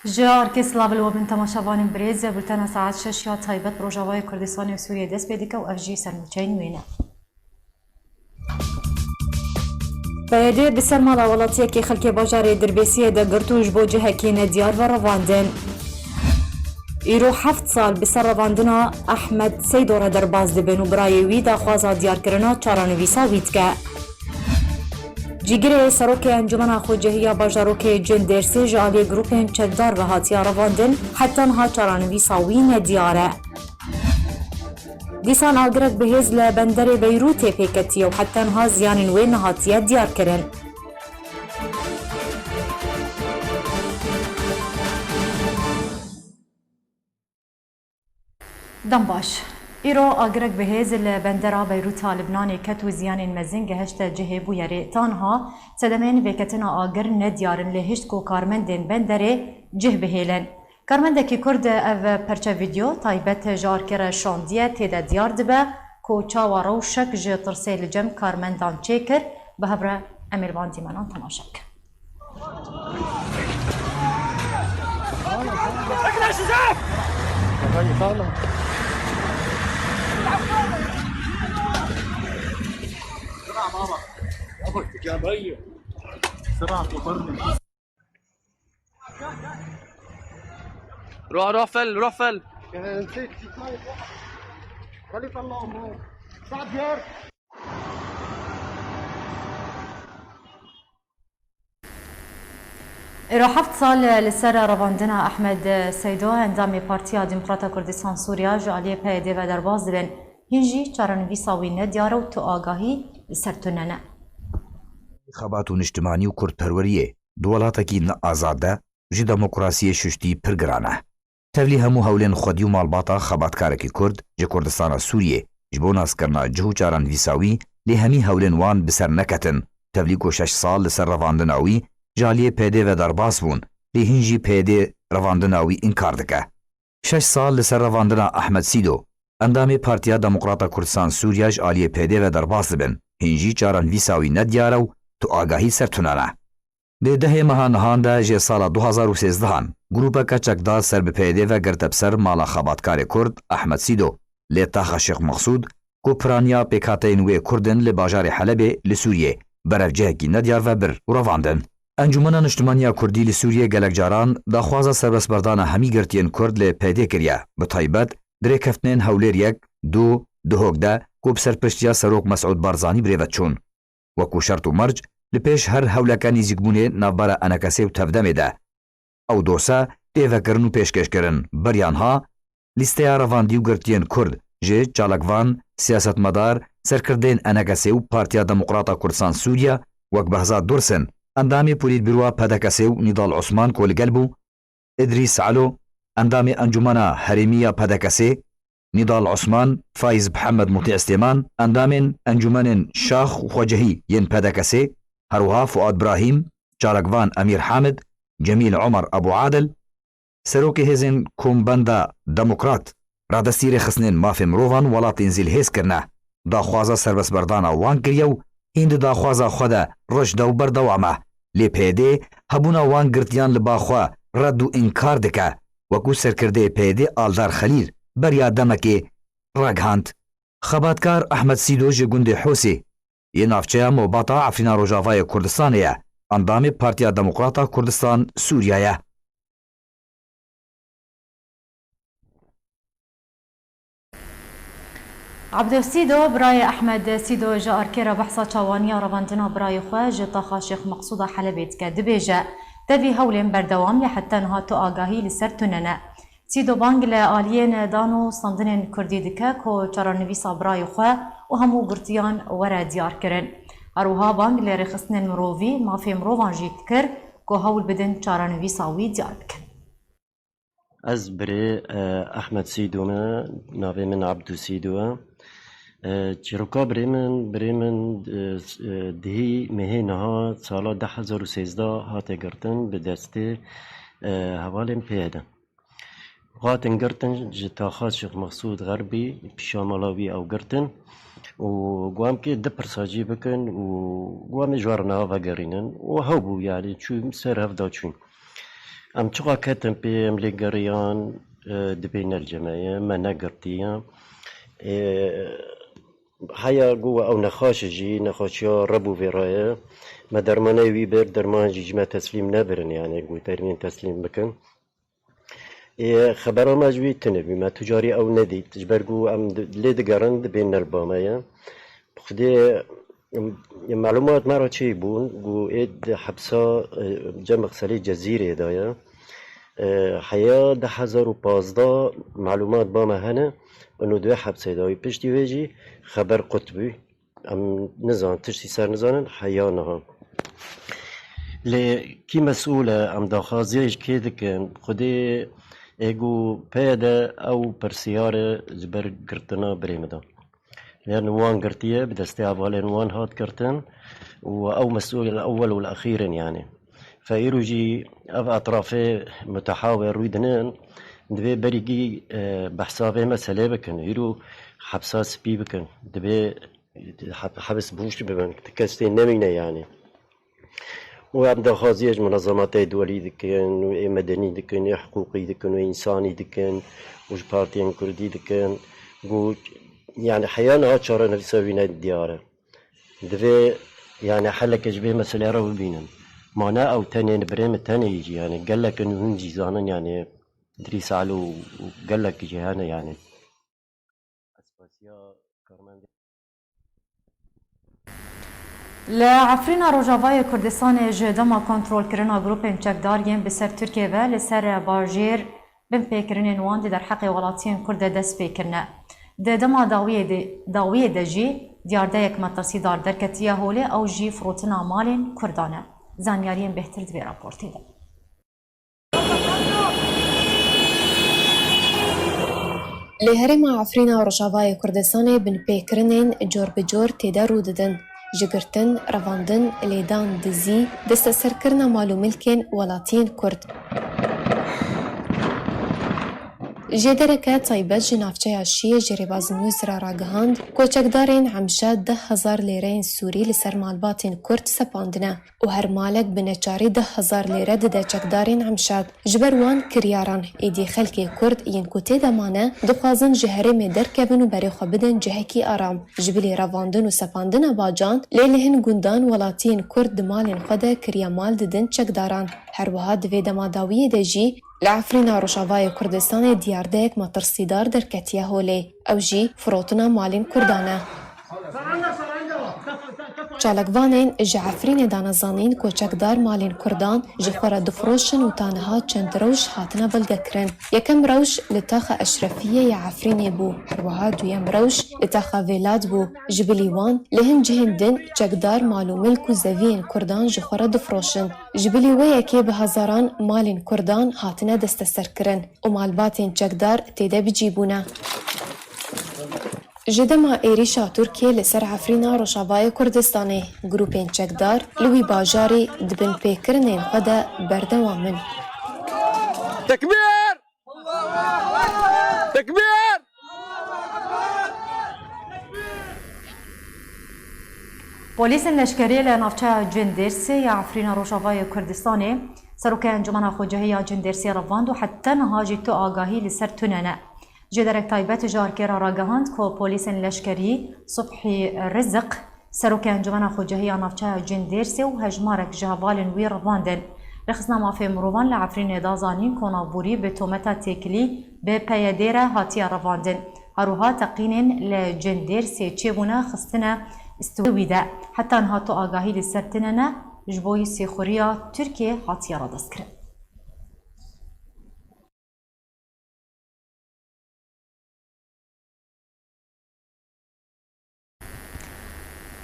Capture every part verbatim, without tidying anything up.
Ji arkê silav li we bin temaşevanên birêz, bultena saet şeş ya taybet bi Rojavayê Kurdistanê û Sûriyê dest pê dike û ev jî sernûçeyên wê ne. P Y D bi ser mala welatiyekî xelkê bajarê Dirbêsiyê de girt û ji bo cihekî nediyar ve revandin. Îro heft sal bi ser revandina Ehmed Seydo re derbas dibin û birayê wî daxwaza diyarkirina çarenivîsa wî dike. Cîgirê Serokê Encûmena Xwecihî ya Bajarokê Cindêrsê ji aliyê grûpên çekdar ve hatiye revandin, heta niha çarenivîsa wî nediyar e. Dîsan agirek bi hêz li benderê Beyrûtê pêketiye û heta niha ziyanên wê nehatiye diyarkirin. Dem baş. Îro agirek bi hêz li bendera Beyrûta Libnanê ket û ziyanên mezin gehişte cihê bûyerê. Ta niha sedemên vêketina agir nediyar in, lê hişt ku karmendên benderê cih bihêlin. Karmendekî Kurd ev perçe vîdyo taybet ji arkê re şandiye, tê de diyar dibe ku çawa rewşek ji tirsê li cem karmendan çêkir, bi hev re em ê li van dîmenan temaşe bikin. روح، روح فل، روح فل. خلي طلعهم هون. صعد يار. Îro heft sal li ser revandina Ehmed Seydo, endamê Partiya Demokrata Kurdistan Sûriya, ji aliyê P Y D ve derbas dibin. Hîn jî çarenivîsa wî nediyar e û tu agahî li ser tune ne. Xebat û niştimanî û kurdperweriyê di welatekî ne azad de ji demokrasiyê şuştî pir giran e. Tevlî hemû hewlên xwedî û malbata xebatkarekî Kurd ji Kurdistana Sûriyê ji bo naskirina cih û çarenivîsa wî, lê hemî hewlên wan bi ser neketin. Tevlî ku şeş sal li ser revandina wî ji aliyê P Y D ve derbas bûn, lê hîn jî P Y D revandina wî înkar dike. Şeş sal li ser revandina Ehmed Sîdo, endamê Partiya Demokrata Kurdistan Sûriya ji aliyê P Y D ve derbas dibin, hîn jî çarenivîsa wî nediyar e û tu agahî ser tune ne. Di dehê meha nihan de jê sala du hazar û sêzdehan grûpeke çekdar ser bi P Y D ve girte bi ser mala xebatkarê Kurd Ehmed Sîdo, lê taxa Şêx Mexsûd, ku piraniya pêkhateyên wê Kurd in li bajarê Helebê li Sûriyê, berevcihekî nediyar ve bir û revandin. Encûmena Niştimaniya Kurdî li Sûriyê gelek caran daxwaza serbestberdana hemî girtiyên Kurd li P Y D kiriye, bi taybet di rêkeftinên Hewlêr yek, du, Duhok de ku bi serpiştiya Serok Mesûd Barzanî bi rê ve çûn. Wekû şert û merc, li pêş her hewleke nêzîkbûnê navbera ENKSê û Tevdemê de, ew dose tê vekirin û pêşkêşkirin. Beriya niha, lîsteya revandî û girtiyên Kurd ji çalakvan, siyasetmedar, serkirdeyên ENKSê û Partiya Demokrata Kurdistan Sûriye, wek Behzad Dursin, endamê Polîtbîroya PDKSê û Nîdal Osman ku li gel bû, Îdrîs Elo, endamê Encûmena Herêmî ya PDKSê, Nîdal Osman, Faiz Mihemed Mutî Îstêman, endamên Encûmenên Şax û Xwecihî yên PDKSê, her wiha Fuad Brahîm, çalakvan Emîr Hamid, Cemîl Omer Ebû Adil, serokê hêzên Kombenda Demokrat, radestî rêxistinên mafê mirovan welatên zî li hêz kirine, daxwaza serbestberdana wan kiriye û hîn di daxwaza xwe de reş da û berdewam e. Lê P Y D hebûna wan girtiyan li ba xwe red û înkar dike, wekû serkirdeyê P Y D Aldar Xelîl beriya demekê ragihand. Xebatkar Ehmed Sîdo ji gundê Hosê yê navçeya Mobata Efrîna Rojavayê Kurdistanê ye, endamê Partiya Demokrata Kurdistan Sûriya ye. Abdo Sîdo, birayê Ehmed Sîdo ji arkê re behsa çawaniya revandina birayê xwe ji taxa Şêx Meqsûda Helebê dike. Dibêje, tevî hewlên berdewam, lê heta niha tu agahî li ser tune ne. Sîdo bang li aliyên dan û standinên Kurdî dike ku çarenivîsa birayê xwe û hemû girtiyan were diyar kirin. Her wiha bang li rêxistinên mirovî, mafê mirovan jî dikir ku hewl bidin çarenivîsa wî diyar bikin. Ez birê, e, Ehmed Sîdo me, navê min Abdû Sîdo e. E, çîroka birê min, birê min, e, s-, e, dihî mehê niha sala du hezar û sêzdeh hate girtin bi destê, e, hevalên P Y D. Hatin girtin ji taxa Şêx Mexsûd Xerbî, pîşa mala wî ew girtin û got em kê du pirsa jî bikin û got em ê ji we re niha vegerînin û hew bû, yanî çû ser hev da çûn. Em çiqa ketin pê, em lê geriyan, e, dibê nelcemeye, me negirtiye. E, heya ku ew nexaşe jî, nexaşiya Reb û vêra ye. Me dermanê wî bir, derman jî ji me teslîm nebirin, yani ku termîn teslîm bikin. Ê, xebera me ji wî tune bû, me tu carî ew nedît. Ji ber ku em di-, lê digerin, dibên nel ba me ye. Xwedê, em, melûmat me re çêbûn, ku ê di hepsa, e, Cem Xselê Cezîrê de ye. E, heya du hezar û pazdeh melûmat ba me hene, û di wê hepsê de ye. Piştî wê jî xeber qut bû. Em nizanin, tiştî ser nizanin, heya niha. Lê kî mesûl e, em daxwaziya ji kê dikin? Xwedê ê ku P Y D ew pirsiyar e ji ber girtina birê min de. Yanî wan girtiye, bi destê hevalên wan hat girtin û ew mesûl el-ewwel û el-exîr in yanî. Fe îro jî ev etrafê mutehawe rûy dinin, divê berî gî, e, behsa vê meselê bikin. Îro hepsa spî bikin. Divê Heb-, hebs bûş bibin, kes tê nemîne yanî. Û em daxwaziye ji munezematê duwelî dikin, û ê medenî dikin, ê hiqûqî dikin, û ê însanî dikin, û ji partiyên kurdî dikin. Ku, yanî heya niha çarenivîsa wî ne diyar e. Divê, yanî heleke ji vê meselê re bibînin. Ma ne ew tenê, birê min tenê yî jî, yanî gelek in hûn jî zanin, yanî Dirîs Elo û gelek jî hene, yanî. Ez spasiya karmendê. Li Efrîna Rojavayê Kurdistanê ji dema kontrolkirina grûpên çekdar yên bi ser Tirkiyê ve li ser bajêr binpêkirinên wan di derheqê welatiyên Kurd de dest pê kirine. Di dema dawiyê de, dawiyê de jî diyardeyek metirsîdar derketiye holê, ew jî firotina malên Kurdan e. Zanyariyên bêhtir di vê raportê de. Li herêma Efrîna Rojavayê Kurdistanê binpêkirinên cor bi cor tê de rû didin. Ji girtin, revandin, lêdan, dizî, desteserkirina mal û milkên welatiyên Kurd. Jêdereke taybet ji navçeya Şiyê ji Rêbaz News re ragihand, ku çekdarên Emşa deh hezar lêreyên Sûrî li ser malbatên Kurd sepandine. û her malek bi neçarî deh hezar lêre dide çekdarên Emşad. Ji ber wan kiryaran, êdî xelkê Kurd yên ku tê de mane, dixwazin ji herêmê derkevin û berê xwe bidin cihekî aram. Ji bilî revandin û sepandina bacan, lê li hin gundan welatiyên Kurd di malên xwe de kiriya mal didin çekdaran. Her wiha di vê dema dawiyê de jî li Efrîna Rojavayê Kurdistanê diyardeyek metirsîdar derketiye holê. Ew jî firotina malên Kurdan e. Çalakvanên ji Efrînê dane zanîn ku çekdar malên Kurdan ji xwe re difiroşin û ta niha çend rewş hatine belgekirin. Yekem rewş li taxa Eşrefiyê ya Efrînê bû, her wiha duyem rewş li taxa Vêlad bû. Ji bilî wan, li hin cihên din çekdar mal û milk û zeviyên Kurdan ji xwe re difiroşin. Ji bilî wê yekê bi hezaran malên Kurdan hatine desteserkirin û malbatên çekdar tê de bi cî bûne. Ji dema êrîşa Tirkiyê li ser Efrîna Rojavayê Kurdistanê, grûpên çekdar li wî bajarî di binpêkirinên xwe de berdewam in. Tekbîr! Tekbîr! Polîsên leşkerî li navçeya Cindêrsê ya Efrîna Rojavayê Kurdistanê serokê Encûmena Xwecihî ya Cindêrsê revand û heta niha jî tu agahî li ser tune ne. Jêderek taybet ji Arkê re ragihand ku polîsên leşkerî Subhî Rizik, serokê Encûmena Xwecihî ya Navçeya Cindêrsê û hejmarek ji hevalên wî revandin. Rêxistina Mafê Mirovan li Efrînê da zanîn ku navborî bi tometa têkilî bi P Y D re hatiye revandin. Her wiha teqînên li Cindêrsê çêbûne xistine stûdî wî de. Heta niha tu agahî li ser tune ne, ji bo yî sêxuriya Tirkiyê hatiye radestkirin.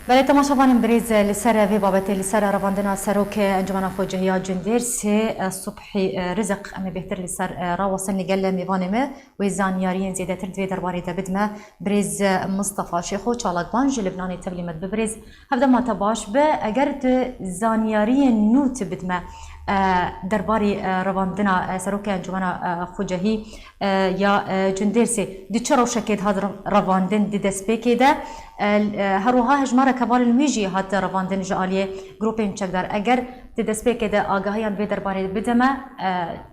Belê, temaşevanên birêz, li ser vê babetê, li ser revandina Serokê Encûmena Xwecihî ya Cindêrsê, Subhî Rizik, em ê bêhtir li ser rawesin. Li gel mêvanê me wê zanyariyên zêdetir di vê derbarê de bidime. Birêz Mistefa Şêxo, çalakvan ji Libnanê, tevlî me dibe. Birêz, hevdema te baş be, eger tu zanyariyên nû tu bidime, e, derbarî, e, revandina, e, Serokê Encûmena, e, Xwecehî, e, ya, e, Cundêrsê di çi rewşekê de hat re-, revandin di destpêkê de? E, e, her wiha hejmarek hevalên wî jî hat revandin ji aliyê grûpên çekdar. Eger di destpêkê de agahiyan vê derbarê bide me, e,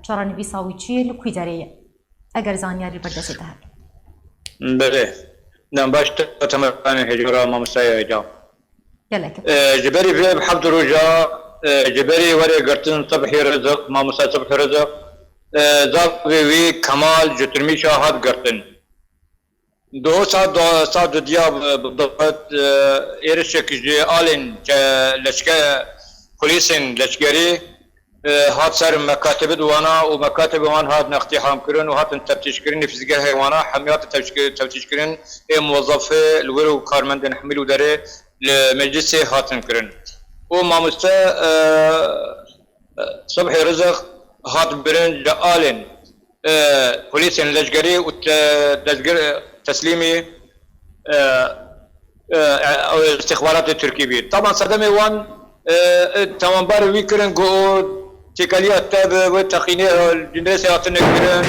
çarenivîsa wî çi ye, li kwî derê ye? Eger zanyarî li ber destê te hebe. Belê. Dem baş, te temeranê hêjora mamostaya hêja. Gelek. E, ji berî vê bi heft roja, e, ji berî were girtin Sibhî Rizik, mamosta Sibhî Rizik, e, zavê wî Kemal ji Tirmîşa hat girtin. Di saet du, saet dudiya bi, bi dawet, e, êrişek ji alên, e, leşke-, polîsên leşkerî, e, hat ser mekatibê di wana û mekatibê wan hat nextîham kirin û hatin teftîş kirin, nifîzgehê wana hemî hatin teftîş kir-, teftîş kirin, ê muwezefê li wir û karmendên hemî li derê li meclisê hatin kirin. Û mamoste, e, e, Subhî Rizik hat birin ji alên, e, polîsên leşgerî û te-, dezgir, e, teslîmî, e, e, e, îstixbaratê Tirkî bî. Taban sedemê wan, e, e, tawanbarê wî kirin ku têkeliya te bi wê teqînê, e, Cundêrsê hatine kirin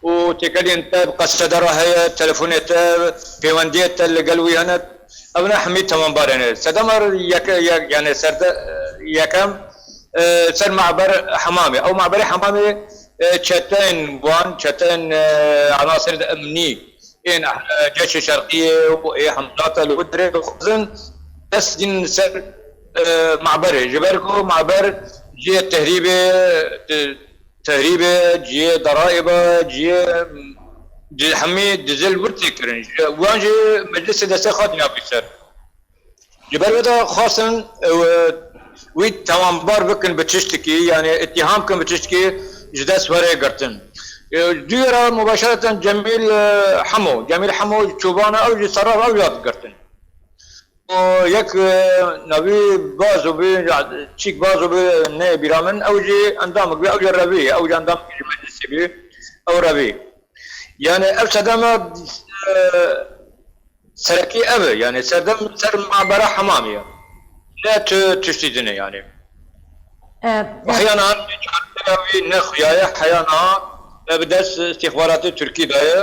û têkeliyên te bi qesede re heye, telefonê te, pêwendiyê te li gel wî hene. Ev ne hemî tawanbarê ne. Sedema yek-, yek-, yani serde-, yekem, e, ser Me'ber Hemamê. Ew Me'berê Hemamê, e, çeteyên wan, çeteyên, e, enasirê emnî ên, e, Ceşê Şerqiyê û ê Hemzata li wir dixwazin dest din ser, e, Me'berê. Ji ber ku Me'ber cihê tehrîbê, e, tehrîbê, cihê deraîba, cihê, cihê hemî dizil wir tê kirin. Ji, wan jî meclisê destê xwe dina bî ser. Ji ber wê de xwestin, e, wî tawanbar bikin bi tiştikî, yani îttiham bikin bi tiştikî ji dest were girtin. E, dûyê re mubaşereten Cemîl, e, Hemo, Cemîl Hemo Çoban e, ew jî serraf ew jî hat girtin. Û yek, e, navî Bazo bî, ya, Çîk Bazo bî, ne bîra min, ew jî endamik bî, ew jî revî, ew jî endamik ji meclisê bî, ew revî. Yani ev sedema, e, serekî ev e, yani serdem ser Me'bera Hemamê ye. Ne tu tiştî din e yani. E, e, Heya niha çarpêya wî ne xuya ye, heya niha me bi dest îstîxbaratê Tirkî daye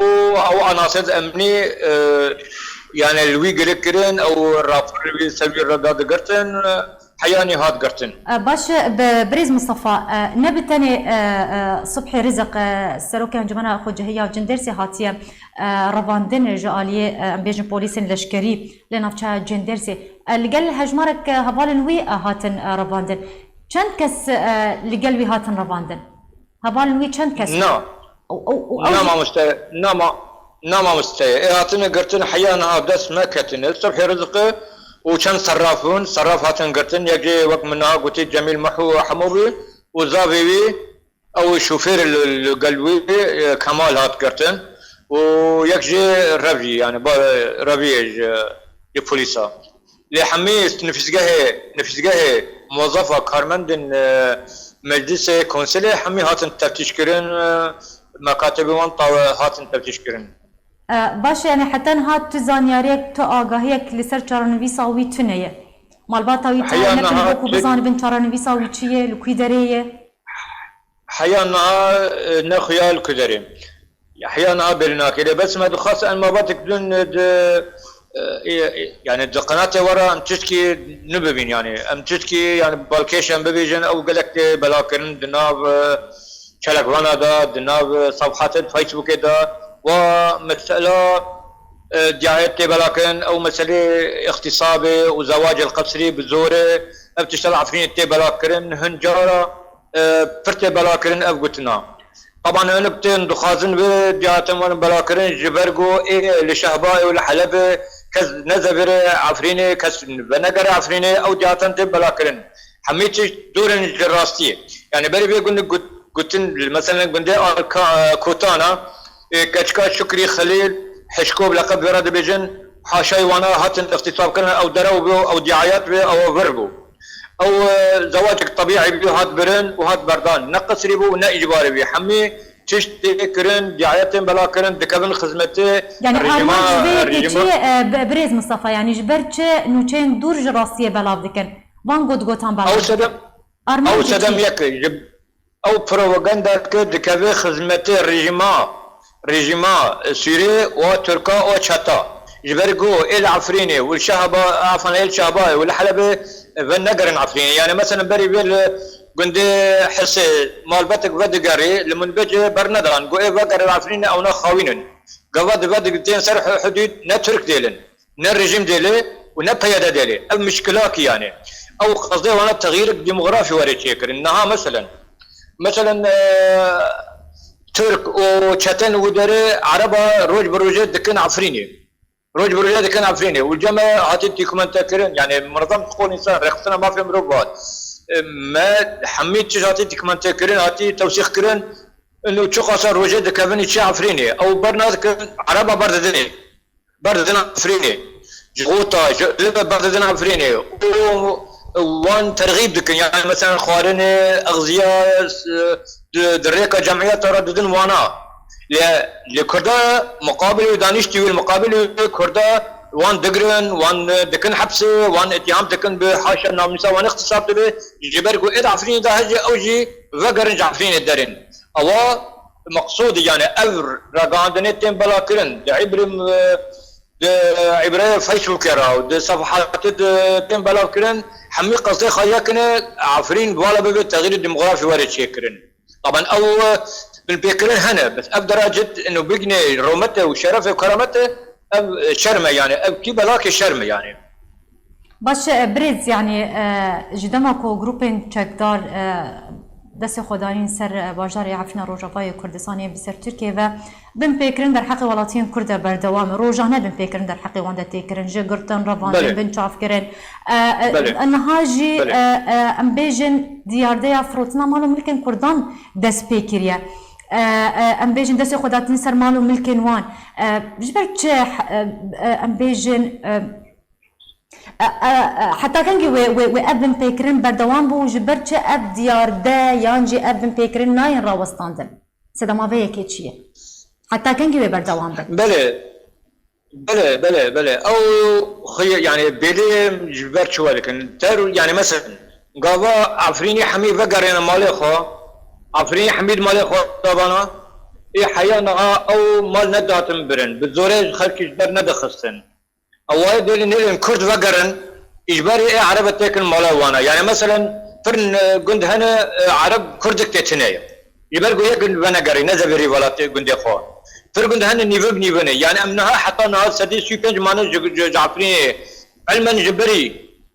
û ew enasirê emnî, e, yani li wî girê kirin, ew rapor li wî ser wî re dadigirtin, e, heya niha hat girtin. E, baş e, bi-, birêz Mistefa, e, ne bi tenê, e, e, Subhî Rizik, e, Serokê Encûmena Xwecihî ya Cundêrsê hatiye, e, revandin ji aliyê, e, em bêjin polîsên leşkerî li navçeya Cundêrsê. E, li gel hejmarek, e, hevalên wî, e, hatin, e, revandin. Çend kes, e, li gel wî hatin revandin? Hevalên wî çend kes? Na. Ew, ew, ew Na jî mamoste, na ma-, na mamoste. Ê hatine girtin heya niha dest me ketine. Subhî Rizik û çend serraf bûn, serraf hatin girtin. Yek jê wek min niha gotî Cemîl Miho Hemo bî û zavê wî, ew şofêr li, li gel wî, e, Kemal hat girtin. Û yek jê revî, yani ba-, reviyê ji, ji polîsa. Lê hemî nifîzgehê, nifîzgehê, muwezzefa, karmendên, e, meclisê, konselê hemî hatin teftîş kirin, e, mekatibê wan tawe hatin teftîş kirin. E, baş e, yani heta niha tu zanyariyek, tu agahiyek li ser çarenivîsa wî tune ye? Malbata wî tune ye, nekin niha wekû tu- bizanibin çarenivîsa wî çi ye, li kwî derê ye? Heya niha, e, ne xuya li ku derê. Heya niha belî nake. Lê bes me dixwest em malbatek din di, e, e, e, yani di qenatê we re em tiştkî nû bibîn yani. Em tiştkî yani balkêş em bibêjin, ew gelek tê belakirin di nav, e, çelekvana de, di nav, e, sefhatên Facebookê de. Wa mesela, e, diyayet tê belakirin, ew meselê îxtîsabê û zewacê li qesrî bi zorê, ev tişta li Efrînê tê belakirin. Hin cara e, pir tê belakirin ev gotina. Taban hinek tên dixwazin vê diyatan werin belakirin, ji ber ku ê li Şehba û li Helebê kes nezevire Efrînê, kes venegere Efrînê, ew diyatan tê belakirin. Hemî tişt dûr in ji rastiyê. Yani berî vê gund got-, gotin, mesela gundê Arka-, Kotana, ê, keçika Şukrî Xelîl, Hişko bi leqeb wê re dibêjin, haşayî wana hatin îxtîsab kirin, ew derew bû, ew diyayet bû, ew vir bû. Ew, e, zewacek tebîî bû, hat birin û hat berdan. Ne qisrî bû û ne îcbarî bû. Hemî tişt tê kirin, diyayetên bela kirin, dikevin xizmetê Yani rejîma, armanc vê yekê rejîma çi ye, e, bi-, birêz Mistefa? Yani ji ber çi nûçeyên dûr ji rastiyê belav dikin? Van gotgotan belav Ew dikin? Sedem, Ew sedem yek e. Ji, ew propaganda dike, dikeve xizmetê rejîma, rejîma Sûrê û Tirka û çeta. Ji ber ku ê li Efrînê û li Şehba, afan, ê li Şehbayê û li Helebê venegerin Efrînê. Yani, mesela, berî vê li gundê Hisê malbetek vedigerî, li Minbicê bernedan, ku ê vegerin Efrînê, ewna xawînin. Gava dive di-, tên ser hu-, hudûd ne Tirk dêlin, ne rejîm dêlê û ne P Y D dêlê. Ev mişkilakî yani. Ew qezdê wana texyîrek demografî were çêkirin. Niha meselen, meselen, e, Tirk û çeten û derê Ereba roj bi rojê dikin Efrînê. Roj bi rojê dikin Efrînê. Û cem me hatî dokumentekirin, yani minezem huqûq însan, rêxistina mafê mirov hat. E, me hemî tişt hatî dokumentekirin, hatî tewsîxkirin. Û çiqasa rojê dikevin çi Efrînê. Ew bernadikin, Ereba berdidinê. Berdidin Efrînê. Ji Xota, ji Live berdidin Efrînê. Û wan terxîb dikin. Yani, mesela, xwarinê, exziya, s-, di, di rêka cemiyeta re didin wana. Lê, lê Kurda muqabilê wî danîştî wî, muqabilê wî Kurda wan digirin, wan, e, dikin hepsê, wan îttiham dikin bi haşa namnûsa wan îxtisab dibe. Ji ber ku ê di Efrînê de heye, ew jî vegerin ji Efrînê derin. Ewa meqsûdî, yani ev ragihandinê tên belakirin. Di îbrê, e, di îbreyê Facebookê re û di sefehatê de tên belavkirin, hemî qesdê xwe yek in, Efrîn vala bibe texyîrê demografî were çêkirin. Taban ew, e, binpêkirin hene, bes ev derece û bigînê rûmetê û şerefê û keramete, ev, e, şerm e yani, ev kî belakê şerm e yani. Baş e, birêz, yanî, e, ji dema ku grûpên çekdar, e, destê xwe danîn ser, e, bajarê Efrîna Rojavayê Kurdistanê bi ser Tirkiyê ve binpêkirin derheqê welatiyên Kurd de berdewam e. Rojane binpêkirin derheqê wan de tê kirin. Ji girtin, revandin, Belê. binçavkirin. E, e, Belê. niha jî, Belê. e, e, em bêjin diyardeya firotina mal û milkên Kurdan dest pê kiriye. E, e, em bêjin destê xwe datin ser mal û milkên wan. E, ji ber çi, e, e, em bêjin, e, E, e, e, heta kengî wê, wê, wê ev binpêkirin berdewam bû û ji ber çi ev diyarde yan jî ev binpêkirin nayên rawestandin? Sedema vê yekê çi ye? Heta kengî wê berdewam bin? Belê, belê, belê, belê. Ew xi-, yani bêlê ji ber çi we dikin? Ter, yani mesela gava Efrînî hemî vegerêne malê xwe. Efrînî hemî di malê xwe de bana. Ê heya niha ew mal nedatin birin. Bi zorê ji xelkî ji ber nedixistin. Ewayê dêlin nêlin Kurd vegerin, îjbarî ê Erebe têkin mala wana. Yani meselen, pir, e, gund hene, e, Ereb Kurdik tê tine ye. Ji ber ku yek gund venegerî, ne zevêrî welatê gundê xwe. Pir gund hene nîvin bi nîvin e. Yani em niha heta niha sedî sî û pênc mane ji, ji, ji Efrînê. Ilmen ji berî,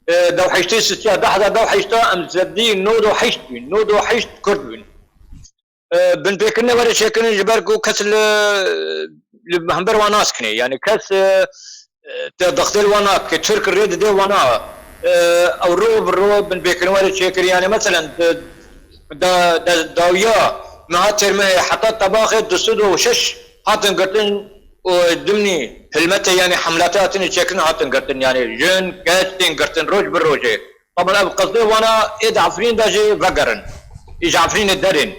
e, dew heştê sisiya, du hezar dew heşta em sedî nod û heşt bûn. Nod û heşt Kurd bûn. E, binpêkirinê were çêkirin ji ber ku kes li, li hember wan nas kinê. Yani kes, e, e, te dextê li wan nake, Tirk rê dide wana. E, ew ro bi ro binpêkirin were çêkirin. Yani meselen, de, de, de, dawiya meha têrmehê heta tebaxê du sed û şeş hatin girtin û dimnî hilmete, yani hemlate hatine çêkirin, hatin girtin. Yani jin, kes tên girtin roj bi rojê. Taban ev qesdê wana ê di Efrîn de jî vegerin. Ê ji Efrînê derên.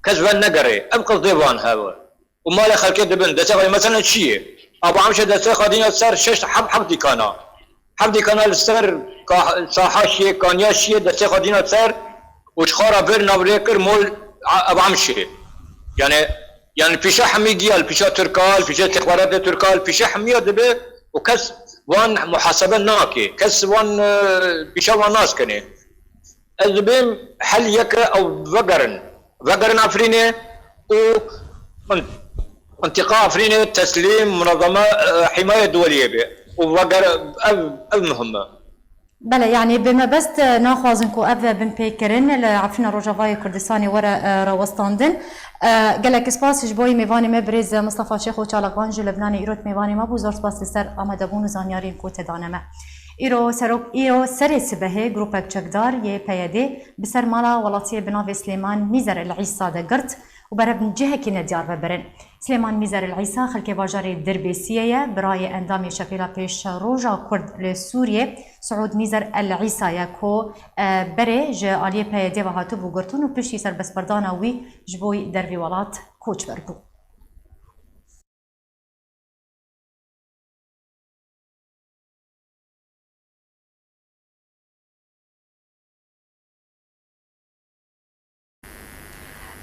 Kes venegerê. Ev qesdê wan hev e. Û malê xelkê dibin. Destê xwe, mesela çi ye? Aba Emşê destê xwe dîna ser şeş heb heb dîkana. Heb dîkana li ser ka-, saha şiyê, kaniya şiyê destê xwe dîna ser û ji xwe re bir navlê kir mol a-, Aba Emşê. Yani, yani pîşa hemî giya, li pîşa Tirka, li pîşa istixbaratê Tirka, li pîşa hemiya dibe û kes wan muhasebe nake. Kes wan, e, pîşa wan nas kenê. Ez dibêm hel yek e ew vegerin. Vegerin Efrînê û in-, întiqa Efrînê teslîm munezeme, e, hîmayê duweliyê be. Û veger-, ev, ev muhim e. Belê, yanî bi mebest, e, naxwazin ku ev binpêkirin li Efrîna Rojavayê Kurdistanê were, e, rawestandin. E, gelek spas ji bo mêvanê me birêz Mistefa Şêxo Çalakvan ji Lebnanê îro mêvanê me bû. Zor spas li ser amadebûn û zanyariyên ku te dane me. Îro serok, îro serê sibehê grûpek çekdar yê P Y D bi ser mala welatiyê bi navê Silêman Mîzer El Îsa de girt û berev cihekî nediyar ve birin. Silêman Mîzer El Îsa xelkê bajarê Dirbêsiyê ye, birayê endamê Şepêla Pêşroja Kurd li Sûriyê, Siûd Mîzer El Îsa ye ku, e, berê ji aliyê P Y D ve hatibû girtin û piştî serbestberdana wî ji bo dervî welat koçber bû.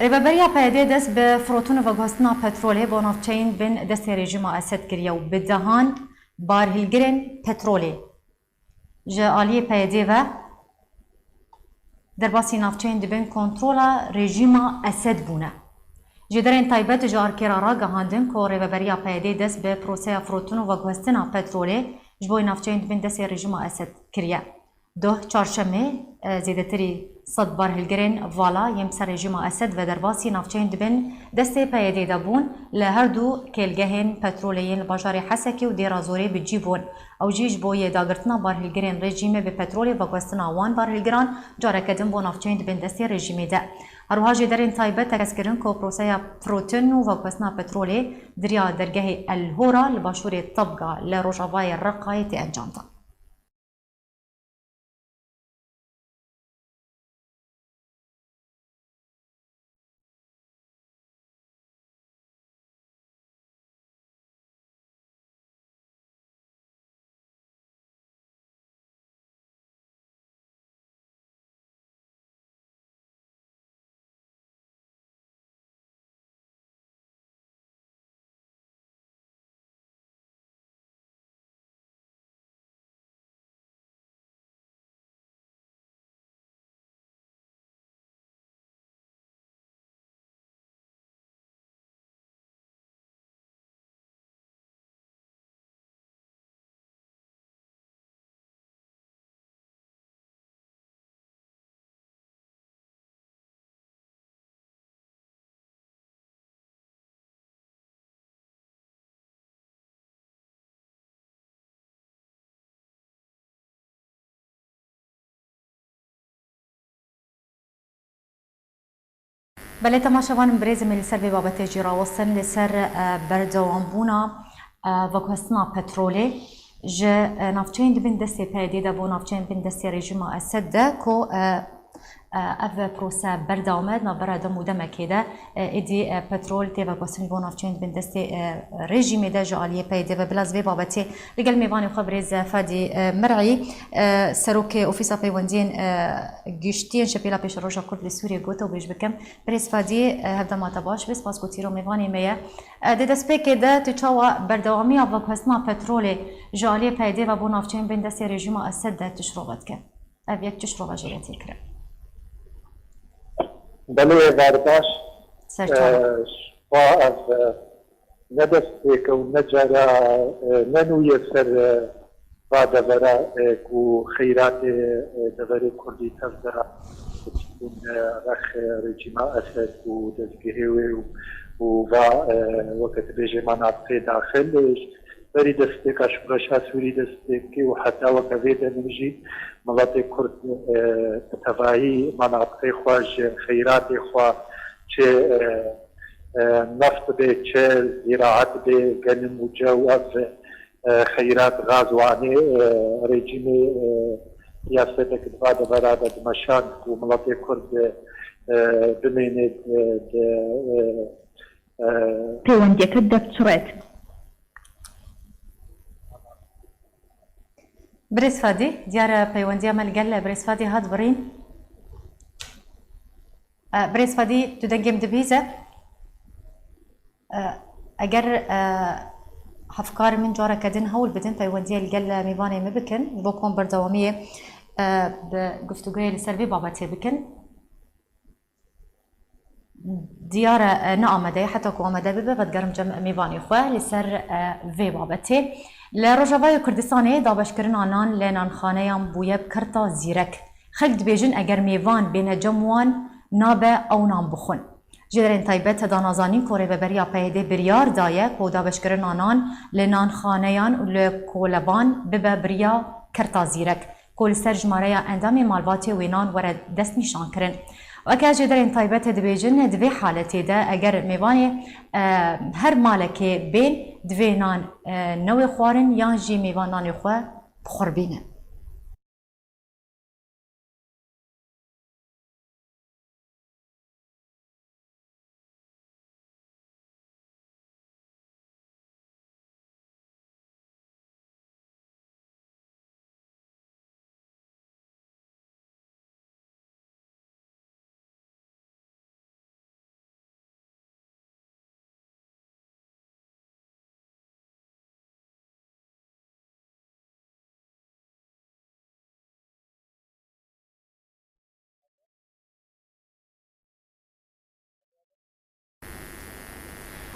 Rêveberiya P Y D'ê dest bi firotin û veguhestina petrolê bo navçeyên bin destê rejîma Esed kiriye û bi dehan barhilgirên petrolê ji aliyê P Y D'ê ve derbasî navçeyên dibin kontrola rejîma Esed bûne. Jêderên taybet ji Arkêra ragihandin ku Rêveberiya P Y D'ê dest bi proseya firotin û veguhestina petrolê ji bo navçeyên dibin destê rejîma Esed kiriye. Doh çarşemê, e, zêdetirî sed barhilgirên vala yên bi ser rejîma Esed ve derbasî navçeyên dibin destê P Y D'ê de bûn, li her du kêlgehên petrolê yên li bajarê Hesekê û Dêra Zorê bi cî bûn. Ew jî ji bo yê dagirtina barhilgirên rejîmê bi petrolê veguhestina wan barhilgiran careke din bo navçeyên dibin destê rejîmê de. Her wiha jêderên taybet tekez kirin ku proseya firotin û veguhestina petrolê di riya dergehê El Hora li başûrê Tebga li rojavayê Reqayê tê encamdan. Belê, temaşevanên birêz, em ê li ser vê babetê jî rawestin, li ser, e, berdewambûna, e, veguhestina petrolê ji, e, navçeyên di bin destê P Y D'ê de bo navçeyên bin destê rejîma Esed de ku, e, e, ev prose berdewam e, di navbera dem û demekê de, e, êdî, e, petrol tê veguhestin bo navçeyên di bin destê, e, rejîmê de ji aliyê P Y D'ê ve. Bila ez vê babetê li gel mêvanê xwe birêz Fadî, e, Mir'î, e, serokê Ofîsa Peywendiyên, e, Giştiyên Şepêla Pêşeroja Kurd li Sûriyê gotebêj bikim. Birêz Fadî, e, hevdema te baş be, spas ku tîro mêvanê me ye. E, di destpêkê de tu çawa berdewamiya veguhestina petrolê ji aliyê P Y D'ê ve bo navçeyên bin destê rejîma Esed de tu şirove dike? Ev yek çi şirove jê re tê kirin? Belê, berbaş. Ser çawa? E, xwe ev, e, ne destpêk e û ne cara, e, ne nû ye ser, e, va devera, e, ku xeyratê, e, deverê Kurdî tev de çûn, e, rex, e, rejîma Esed û dezgehê wê û, û va, e, weke dibêje manatqê daxil, e, berî destpêka şoreşa Sûrî destpêkê û heta weke vê demê jî miletê Kurd, e, bi tevahî manatqê xwe ji xeyratê xwe çi, e, e, neft bê, çi zîraet bê, genim û cew, ev, e, xeyrat, gaz û anê, e, rejîmê, e, siyasetek di va devera de dimeşand ku miletê Kurd, e, bimêne, e, di, e, e, Peywendiyeke depçiret. Birêz Fadî, diyar e peywendiya me li gel birêz Fadî hat birîn. E, birêz Fadî, tu dengê min dibihîze? E, eger, e, hevkarên min careke din hewl bidin, peywendiyê li gel mêvanê min bikin, ji bo ku em berdewamiyê, e, bi guftûgoyê li ser vê babetê bikin. Diyar e, ne amade ye, heta ku amade bibe, vedigerim cem mêvanê xwe li ser, e, vê babetê. Li Rojavayê Kurdistanê dabeşkirina nan li nanxaneyan bûye bi kirta zîrek. Xelk dibêjin, eger mêvan bêne cem wan, nabe ew nan bixwin. Jêderên taybet da nazanîn ku Rêveberiya P Y D'ê biryar daye ku dabeşkirina nan li nanxaneyan û li koleban bibe bi riya kirta zîrek, ku li ser jimareya endamên malbatê wê nan were destnîşankirin. Weke jêderên taybet dibêjin, di vê haletê de eger mêvanê, e, her malekê bên, divê nan, e, newê xwarin yan jî mêvan nanê xwe bi xwe re bîne.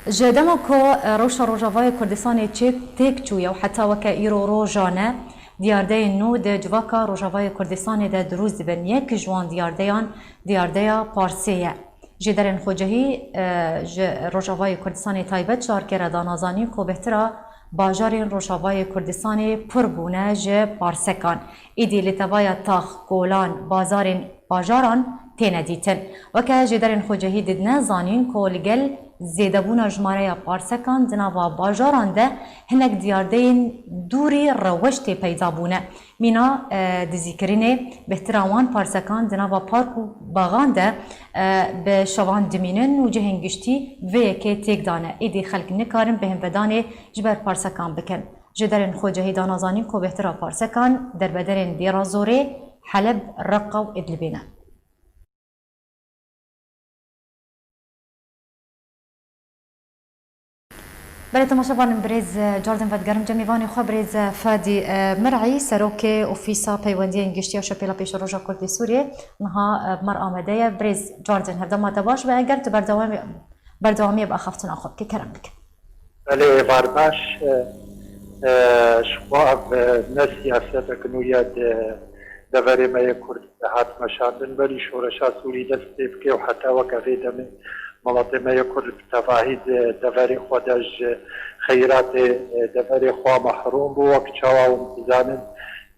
Ji dema ku, e, rewşa Rojavayê Kurdistanê çê têk çûye û heta weke îro rojane, diyardeyên nû di civaka Rojavayê Kurdistanê de dirûst dibin. Yek ji wan diyardeyan, diyardeya Parsê ye. Jêderên xwecihî, e, ji Rojavayê Kurdistanê taybet ji ARKê re da nazanîn ku bêhtira bajarên Rojavayê Kurdistanê pir bûne ji Parsekan. Êdî li tevaya tax, kolan, bazarên bajaran têne dîtin. Weke jêderên xwecihî didine zanîn ku li gel zêdebûna jimareya parsekan di nava bajaran de hinek diyardeyên dûrî reweş tê peyda bûne. Mîna, e, dizîkirinê bêhtira wan parsekan di nava park û baxan de, e, bi şevan dimînin û cihên giştî vê yekê têk dane. Êdî xelk nikarin bêhnvedanê ji ber parsekan bikin. Jêderên xwecihî da nazanîn ku bêhtira parsekan derbederên Dêra Zorê, Heleb, Reqa û Idlibê ne. Belê temaşevanên birêz, e, cardin vedigerim cem mêvanê xwe birêz, e, Fadî, e, Mir'î, serokê Ofîsa Peywendiyên Giştî ya Şepêla Pêşeroja Kurd ê Sûriyê, niha, e, bi me re amade ye. Birêz cardin hevdema te baş be, eger tu berdewamî, berdewamiyê bi axaftina xwe bike, kerem bike. Belê, êvar baş. E, e, ji xwe ev, e, ne siyasetek nû ye di deverê me yê Kurd de hat meşandin, belî şoreşa Sûrî dest pê bike û heta weke vê demê miletê me yê Kurd bi tevahî di deverê xwe de ji xeyratê, e, deverê xwe mehrûm bû. Wek çawa hûn dizanin,